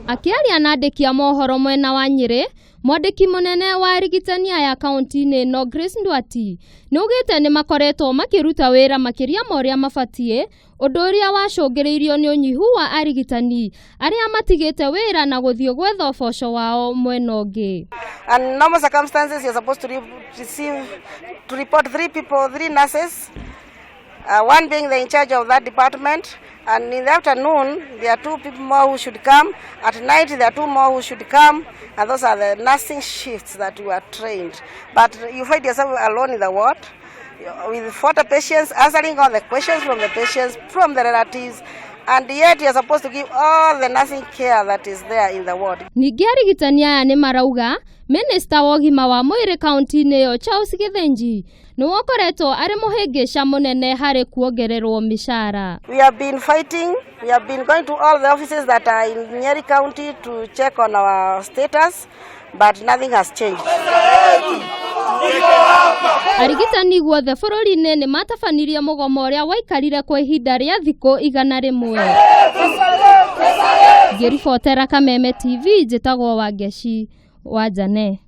Akĩaria na andĩki a mohoro mwena wa Nyĩrĩ, mwandĩki mũnene wa arigitani aya kaunti-inĩ ĩno Grace Ndwati nĩ augĩte nĩ makoretwo makĩruta wĩra makĩria ma ũrĩa mabatiĩ, ũndũ ũrĩa wacũngĩrĩirio nĩ ũnyihu wa arigitani arĩa matigĩte wĩra na gũthiĩ gwetha ũboco wao mwena ũngĩ. And normal circumstances, you're supposed to receive, to report three people, three nurses, one being the in charge of that department. And in the afternoon, there are two people more who should come. At night, there are two more who should come. And those are the nursing shifts that we are trained. But you find yourself alone in the ward with 40 patients, answering all the questions from the patients, from the relatives, and yet you're supposed to give all the nursing care that is there in the ward. Ningĩ arigitani aya nĩ marauga minista wa ũgima wa mwĩrĩ kaunti-inĩ ĩyo Charles Githinji nĩwe ũkoretwo arĩ mũhĩngĩca mũnene harĩ kuongererwo mĩcara. We have been fighting, we have been going to all the offices that are in Nyeri County to check on our status, but nothing has changed. Arigitani guothe bũrũri-inĩ nĩ matabanirie mũgomo ũrĩa waikarire kwa ihinda rĩa thikũ 100. Ngĩribotera Kameme TV, njĩtagwo Wangeci wa Jane.